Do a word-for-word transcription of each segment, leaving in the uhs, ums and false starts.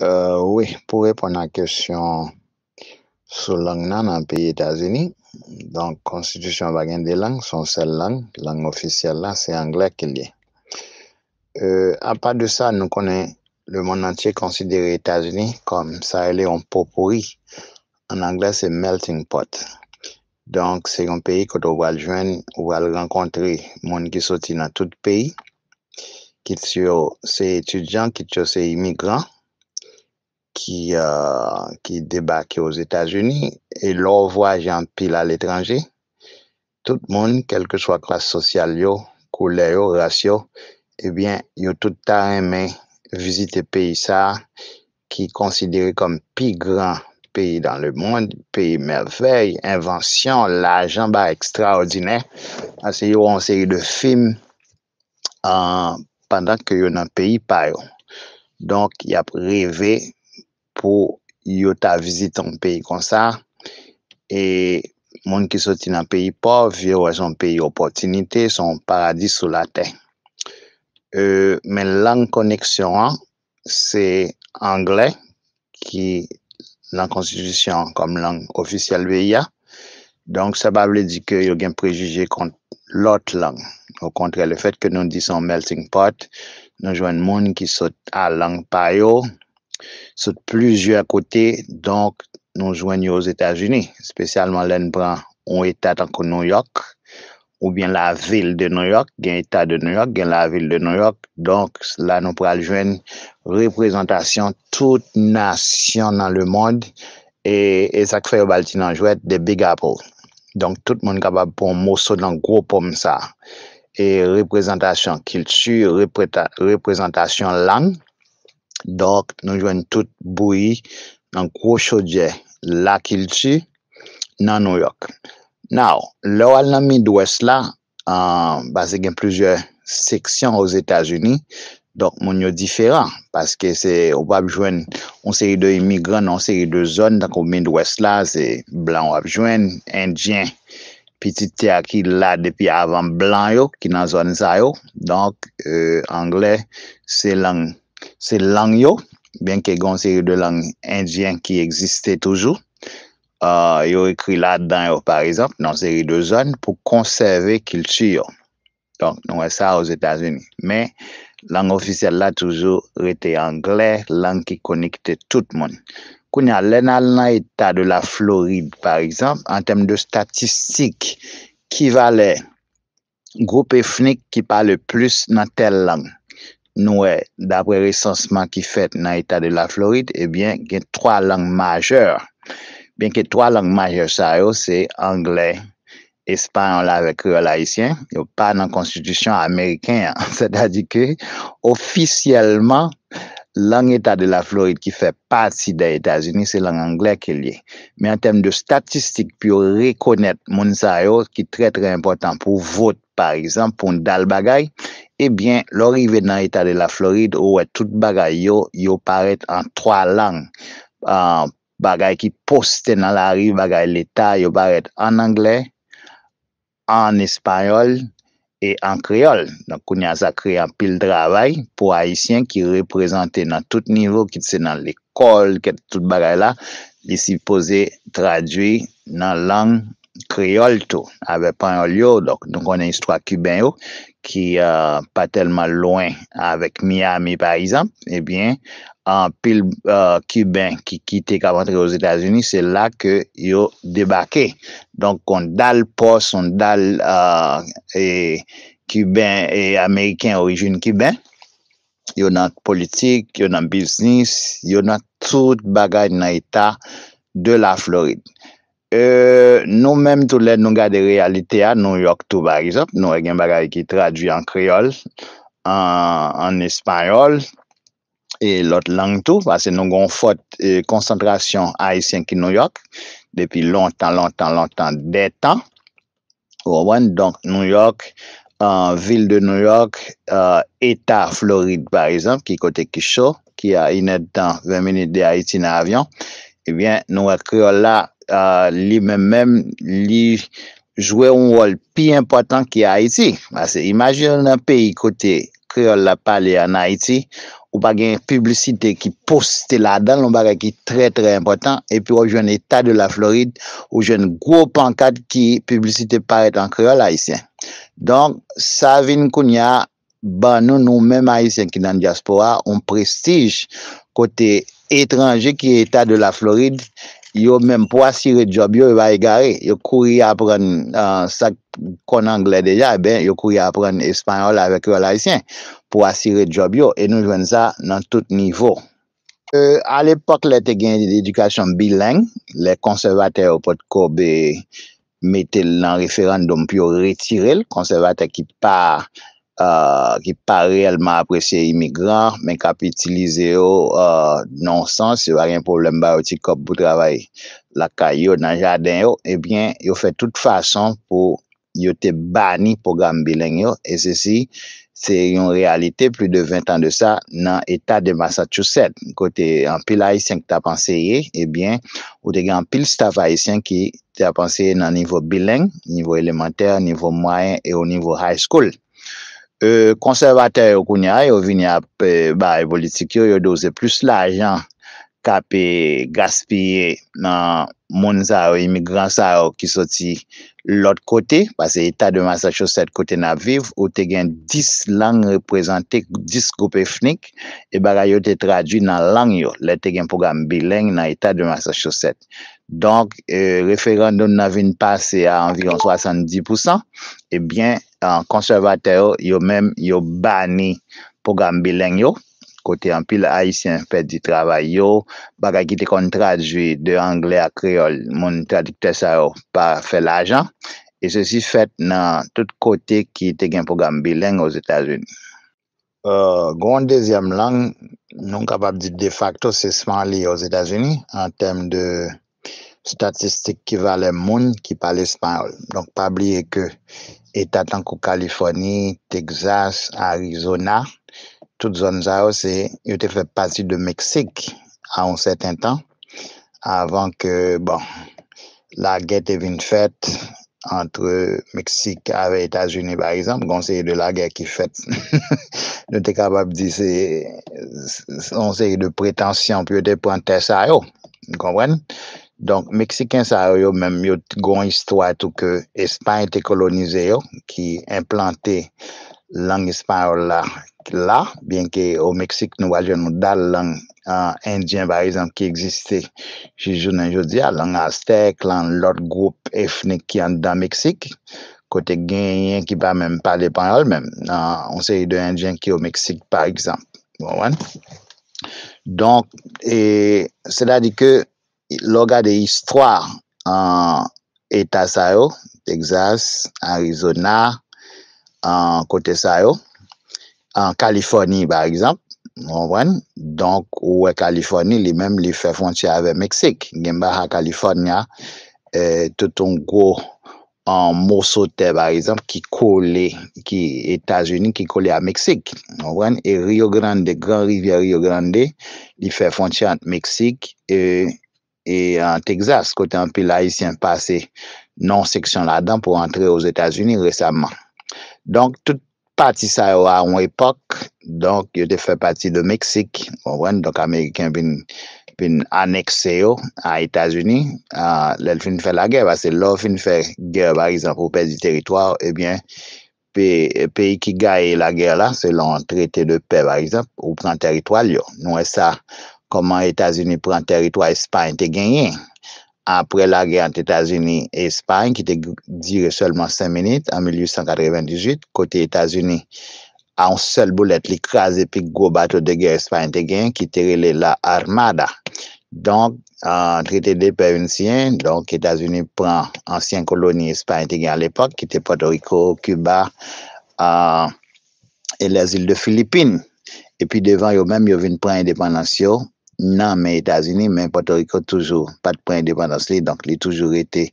Euh, wi, pou reponn a kesyon sou lang nan nan peyi Etazini, donk, konstitisyon an pa gen de lang, se yon sèl lang. Lang ofisyèl la, se anglè ke l ye. Euh, apa de sa, nou konnen lemonn antye konsidere Etazini kòm sa rele yon popouri. An anglè, se melting pot. Donk, se yon peyi kote w pral jwenn, ou pral rankontre moun ki soti nan tout peyi, kit yo se etidyan, kit yo se imigran, ki, euh, ki debake Ozetazini, e lè w vwayaje anpil aletranje, tout moun, kèlkeswa klas sosyal yo, koulè yo, ras yo, ebyen, yo tout ta renmen vizite peyi sa a, ki konsidere kòm pi gran peyi dans le monde, peyi mèvèy, envansyon, lajan, bagay ekstraòdinè. Paske yo wè yon seri de fim, ah, pandan ke yo nan peyi pa yo. Donk, y ap reve pou yo ta vizite yon peyi konsa. E moun ki soti nan peyi pòv, yo wè se yon peyi opòtinite, se yon paradi sou latè. Euh, men lang koneksyon an, se anglè ki nan konstitisyon an kòm lang ofisyèl peyi a. Donk, sa pa vle di ke yo gen prejije kont lòt lang. Okontrè, lefèt ke nou di se yon melting pot, nou jwenn moun ki sot a lang pa yo, sot plizyè kote, donk, nou jwenn yo Ozetazini, espesyalman lè n pran yon eta tankou New York, oubyen lavil de New York, gen eta de New York, gen lavil de New York. Donk, la nou pral jwenn reprezantasyon tout nasyon nan lemonn, e, e sa k fè yo ba l ti non jwèt, The Big Apple. Donk, tout moun kapab pran yon moso nan gwo pòm sa. E reprezantasyon kilti, repreta-, reprezantasyon lang. Donk, nou jwenn tout bouyi nan gwo chodyè lakilti nan New York. Now, lè w al nan Midwest la, ah, paske gen plizyè seksyon Ozetazini, donk moun yo diferan, paske se, ou p ap jwenn yon seri de imigran nan yon seri de zòn, tankou Midwest la, se blan w ap jwenn, endyen, pitit tè a ki la depi avan blan yo, ki nan zòn sa yo. Donk, euh, anglè, se lang, se lang yo, byenke gen yon seri de lang endyen ki egziste toujou. Ah, yo ekri ladan yo, pa egzanp, nan yon seri de zòn pou konsève kilti yo. Donk, nou wè sa Ozetazini. Men, lang ofisyèl la toujou rete anglè, lang ki konekte tout moun. Kounye a, lè n al nan eta de la Florid, pa egzanp, an tèm de statistik, ki valè gwoup etnik ki pale plis nan tèl lang? Nou wè, daprè resansman ki fèt nan eta de la Florid, ebyen, gen twa lang majè. Byenke twa lang majè sa yo, se anglè, espayòl avèk kreyòl ayisyen, yo pa nan konstitisyon ameriken an. Sètadi ke, ofisyèlman, lang eta de la Florid ki fè pati de Etazini, se lang anglè ke l ye. Men an tèm de statistik, pou yo rekonèt moun sa yo, ki trè, trè enpòtan pou vot, pa egzanp, pou yon dal bagay, ebyen, lè w rive nan eta de la Florid, ou wè tout bagay yo, yo parèt an twa lang. Ah, bagay ki poste nan lari, bagay leta, yo parèt an anglè, an espayòl e an kreyòl. Donk, kounye a, sa kreye anpil travay pou Ayisyen ki reprezante nan tout nivo, kit se nan lekòl, kit tout bagay la, li sipoze tradui nan lang kreyòl tou, avèk panyòl yo. Donk, nou konnen istwa Kiben yo, ki, euh, pa tèlman lwen avèk Miami, pa egzanp, ebyen, anpil, euh, Kiben ki kite k ap antre Ozetazini, se la ke yo debake. Donk, yon dal pòs, yon dal, euh, e, Kiben e Ameriken orijin Kiben. Yo nan politik, yo nan biznis, yo nan tout bagay nan eta de la Florid. Euh, nou menm tou, lè nou gade reyalite a, New York tou, pa egzanp, nou wè gen bagay ki tradui an kreyòl, an, an espayòl, e lòt lang tou, paske nou gen yon fòt, e, konsantrasyon ayisyen ki New York depi lontan, lontan, lontan, dè tan. Ou konprann? Donk, New York, euh, vil de New York, euh, eta Florid, pa egzanp, ki kote ki cho, ki a inèdtan, ven minit de Ayiti nan avyon, ebyen, nou wè kreyòl la, euh, li menm menm, li jwe yon wòl pi enpòtan ke Ayiti. Paske imajine w nan peyi kote kreyòl la pale ann Ayiti, ou pa gen piblisite ki poste ladan l, yon bagay ki trè, trè enpòtan, epi w ap jwenn Eta de la Florid, ou jwenn gwo pankat ki piblisite parèt an kreyòl ayisyen. Donk, sa vin kounye a, ban nou, nou menm Ayisyen ki nan dyaspora, yon prestij kote etranje ki Eta de la Florid, yo menm pou asire djòb yo, yo pa egare. Yo kouri aprann uh, sa k konn anglè deja, ebyen, yo kouri aprann espanyòl avèk kreyòl ayisyen pou asire djòb yo. E nou jwenn sa nan tout nivo. Uh, a lepòk, lè te gen edikasyon bileng, lè konsèvatè yo potko be mete l nan referandòm pou yo retire l, konsèvatè ki pa uh, ki pa reyèlman apresye imigran, men k ap itilize yo uh, nan yon sans, yo pa gen pwoblèm ba yo ti kòb pou travay lakay yo, nan jaden yo, ebyen, yo fè tout fason pou yo te bani pwogram bileng yo, e sesi, se yon reyalite, plis de ven tan de sa, nan Eta de Massachusetts, kote anpil Ayisyen ki t ap anseye, ebyen, ou te gen anpil staff ayisyen ki te ap anseye nan nivo bileng, nivo elemantè, nivo mwayen e o nivo high school. E, konsèvatè yo kounye a, yo vini ap e, bay politik yo, yo di w se plis lajan k ap e, gaspiye nan moun sa yo, imigran sa yo ki soti lòt kote, paske Eta de Massachusetts kote n ap viv, ou te gen dis lang reprezante, dis gwoup etnik, e bagay yo te tradui nan lang yo, lè te gen pwogram bileng nan Eta de Massachusetts. Donk, e, referandòm nan vin pase a anviwon swasanndis pousan, ebyen, e, konsèvatè yo, yo menm, yo bani pwogram bileng yo, kote anpil Ayisyen pèdi travay yo, bagay ki te konn tradui de anglè a kreyòl, moun tradiktè sa yo pa fè lajan, e sesi fèt nan tout kote ki te gen pwogram bileng Ozetazini. Uh, gen yon dezyèm lang, nou kapab di defakto, se espanyo li ye Ozetazini, an tèm de statistik ki valè moun ki pale espanyòl. Donk, pa bliye ke eta tankou Kalifòni, Tegzas, Arizona, tout zòn sa yo, se, yo te fè pati de Meksik a yon sèten tan, avan ke, bon, lagè te vin fèt ant Meksik avèk Etazini, pa egzanp, gen yon seri de lagè ki fèt. Nou te kapab di se se yon seri de pretansyon pou yo te pran tè sa yo. Ou konprann? Donk, Meksiken sa yo, yo menm, yo t- gen yon istwa tou ke Espay te kolonize yo, ki enplante lang espayòl la la, byenke o Meksik nou pral jwenn yon dal lang uh, endyen, pa egzanp, ki egziste jis jounen jodi a, lang aztèk, lang lòt gwoup etnik ki anndan Meksik, kote genyen ki pa menm pale panyòl menm, uh, yon seri de endyen ki o Meksik, pa egzanp. Ou konprann? Donk, e, sètadi ke lè w gade istwa uh, eta sa yo, Texas, Arizona, uh, kote sa yo, an Kalifòni, pa egzanp, ou konprann? Donk, ou wè Kalifòni, li menm, li fè fwontyè avè Meksik. Gen Baja California, eh, tout yon gwo an moso tè, pa egzanp, ki kole, ki Etazini, ki kole a Meksik. Ou konprann? E Rio Grande, gran rivyè Rio Grande, li fè fwontyè ant Meksik e e an Texas, kote anpil Ayisyen pase nan yon seksyon ladan pou antre Ozetazini resaman. Donk, tout pati sa yo a yon epòk, donk, yo te fè pati de Meksik, ou konprann? Donk, Ameriken vin, vin anekse yo a Etazini, a, lè l fin fè lagè, paske lè w fin fè gè, pa egzanp, ou pèdi teritwa w, ebyen, pe- peyi ki gaye lagè la, selon trete de pè, pa egzanp, ou pran teritwa l yo. Nou wè sa, kòman Etazini pran teritwa Espay te genyen. Apre lagè ant Etazini e Espay, ki te dire sèlman senk minit, an mil uit san katrevendizuit, kote Etazini, a yon sèl boulèt, li kraze pi gwo bato de gè Espay te genyen, ki te rele La Armada. Donk, uh, trete de pè vin siyen, donk Etazini pran ansyen koloni Espay te gen alepòk, ki te Pòtoriko, Kiba, uh, e lèzil de Filipin. Epi devan yo menm, yo vin pran endepandans yo nan men Etazini, men Pòtoriko toujou pa t pran endepandans li, donk li toujou rete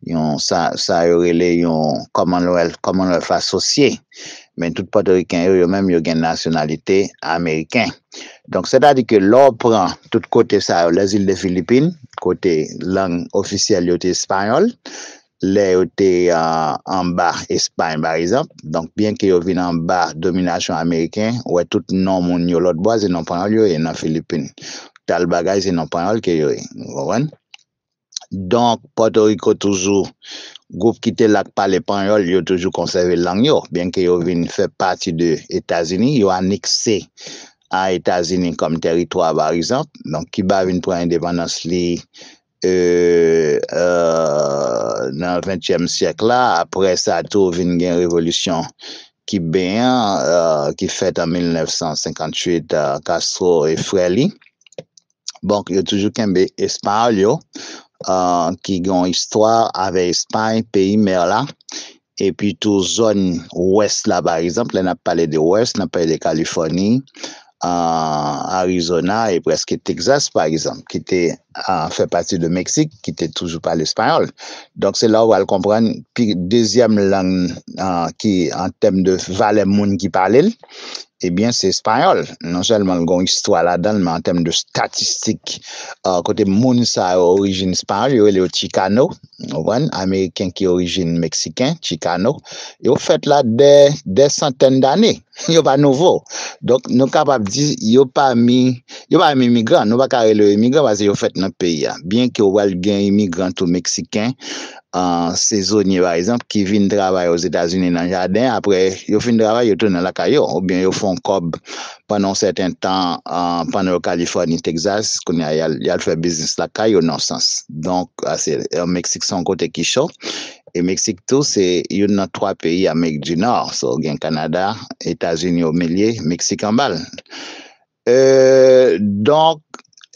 yon, sa, sa yo rele yon Commonwealth, Commonwealth asosye. Men tout Pòtoriken yo, yo menm, yo gen nasyonalite ameriken. Donk, sètadi ke lè w pran tout kote sa yo, lèzil de Filipin, kote lang ofisyèl yo te espayòl, lè yo te anba Espay, pa egzanp. Donk, byenke yo vin anba dominasyon ameriken, ou wè tout non moun yo lòt bò, se non panyòl yo ye nan Filipin. Tal bagay, se non panyòl ke yo ye. Ou konprann? Donk, Pòtoriko toujou, gwoup ki te la k pale panyòl, yo toujou konsève lang yo, byenke yo vin fè pati de Etazini, yo anekse a Etazini kòm tèritwa, pa egzanp. Donk, Kiba vin pran endepandans li euh, euh, nan ventyèm syèk la. Apre sa tou, vin gen revolisyon kiben an, euh, ki fèt an mil nèf san senkanntuit, euh, Castro e frè li. Bon, yo toujou kenbe Espayòl yo, euh, ki gen yon istwa avè Espay, peyi mè la. Epi tou zòn wès la, pa egzanp, lè n ap pale de wès, n ap pale de Kalifòni, Arizona e prèske Texas, pa egzanp, ki te fè pati de Meksik, ki te toujou pale espayòl. Donk, se la ou pral konprann pi dezyèm lang ki, an tèm de valè moun ki pale l, ebyen, se espayòl. Non sèlman l gen yon istwa ladan l, men an tèm de statistik, kote moun sa yo orijin espayòl, yo rele yo Chicano, ou konprann, Ameriken ki orijin meksiken, Chicano, yo fèt la dè, dè santèn dane. Yo pa nouvo. Donk, nou kapab di yo pami, yo pa menm imigran. Nou pa ka rele yo imigran paske yo fèt nan peyi a. Byenke ou pral gen imigran tou meksiken, sezonye, pa egzanp, ki vin travay Ozetazini nan jaden, apre yo fin travay, yo tounen lakay yo, oubyen yo fè yon kòb pandan yon sèten tan, pandan yo Kalifòni, Texas, kounye a y al, y al fè biznis lakay yo nan sans. Donk, se, Meksik se yon kote ki cho. E Meksik tou, se youn nan twa peyi Amerik di Nò. So, gen Kanada, Etazini o milye, Meksik anba l. Euh, donk,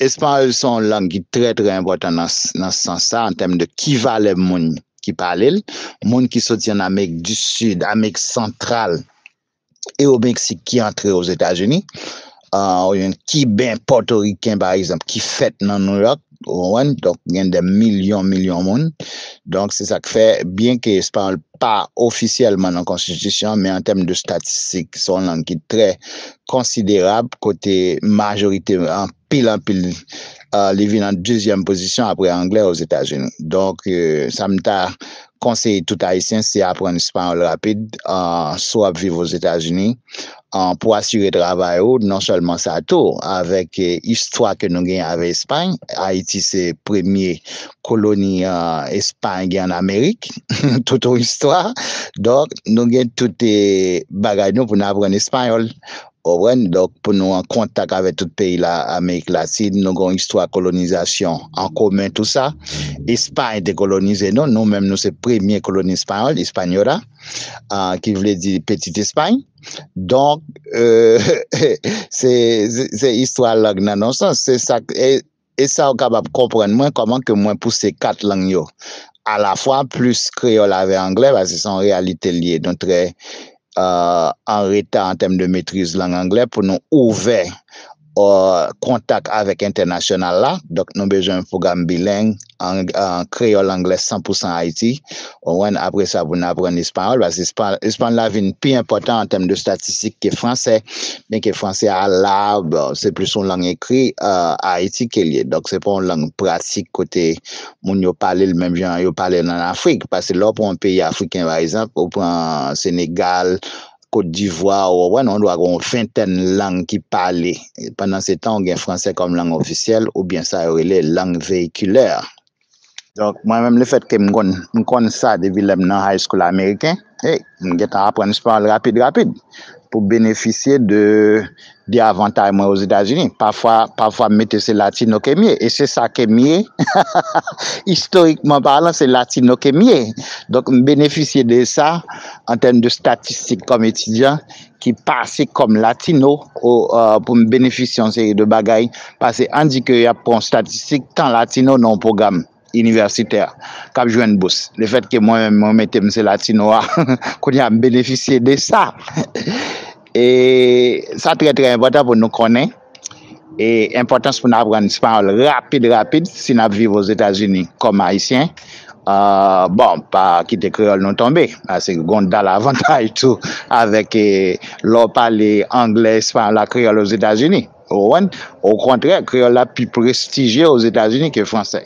espayòl se yon lang ki trè, trè enpòtan nan, nan sans sa, an tèm de ki valè moun ki pale l, moun ki soti an Amerik di Sid, Amerik Santral, e o Meksik ki antre Ozetazini. Ou jwenn Kiben, Pòtoriken, pa egzanp, ki fèt nan Nouyòk, ou konprann? Donk, gen de milyon, milyon moun. Donk, se sa k fè, byenke espayòl pa ofisyèlman nan konstitisyon, men an tèm de statistik, se yon lang ki trè konsiderab, kote majorite, anpil, anpil, li vin an dezyèm pozisyon apre anglè Ozetazini. Donk, sa m ta konseye tout Ayisyen, se aprann espayòl rapid, si w ap viv Ozetazini, pou asire travay ou, non sèlman sa tou, avèk istwa ke nou gen avèk Espay, Ayiti se premye koloni Espay gen an Amerik, tout yon istwa. Donk, nou gen tout bagay nou pou n aprann espayòl. Ou konprann? Donk, pou nou an kontak avèk tout peyi la, Amerik Latin, nou gen yon istwa kolonizasyon an komen, tou sa. Espay te kolonize nou, nou menm nou se premye koloni espayòl, Española, ki vle di Petite Espagne. Donk, se, se, se istwa lang nan, nan sans, se sa, e, e sa w kapab konprann mwen, kòman ke mwen pouse kat lang yo alafwa, plis kreyòl avè anglè, paske se yon reyalite l ye, nou trè an reta an tèm de metriz lang anglè pou nou ouvè kontak avèk entènasyonal la. Donk, nou bezwen pwogram bileng, kreyòl, anglè, san pou san Ayiti. Ou konprann? Apre sa, pou n aprann espayòl, paske espayòl la vin pi enpòtan an tèm de statistik ke fransè, byenke fransè a la, bon, se plis yon lang ekri, Ayiti ke l ye. Donk, se pa yon lang pratik kote moun yo pale l menm jan yo pale l ann Afrik. Paske lè w pran yon peyi afriken, pa egzanp, ou pran Senegal, Kotdivwa, ou konprann, ou dwa gen yon ventèn lang ki pale. Pandan se tan, ou gen fransè kòm lang ofisyèl, oubyen sa yo rele lang veyikilè. Donk, mwen menm, lefètke m konn, m konn sa depi lè m nan high school ameriken, hey, m gentan aprann espayòl rapid, rapid, pou benefisye de de avantay mwen Ozetazini. Pafwa, pafwa m mete se latino ke m ye. E se sa ke m ye. Istorikman palan, se latino ke m ye. Donk, m benefisye de sa an tèm de statistik kòm etidyan ki pase kòm latino pou m benefisye yon seri de bagay. Paske ann di ke y ap pran yon statistik tan latino nan yon pwogram inivèsitè k ap jwenn bous. Lefètke mwen menm, mwen mete m se latino a, kounye a m benefisye de sa. E sa trè, trè enpòtan pou nou konnen. E enpòtans pou n aprann espayòl rapid, rapid, si n ap viv Ozetazini kòm Ayisyen. Bon, pa kite kreyòl nou tonbe. Paske gen yon dal avantay tou avèk, lè w pale anglè, espayòl ak kreyòl Ozetazini. Ou konprann? Okontrè, kreyòl la pi prestijye Ozetazini ke fransè.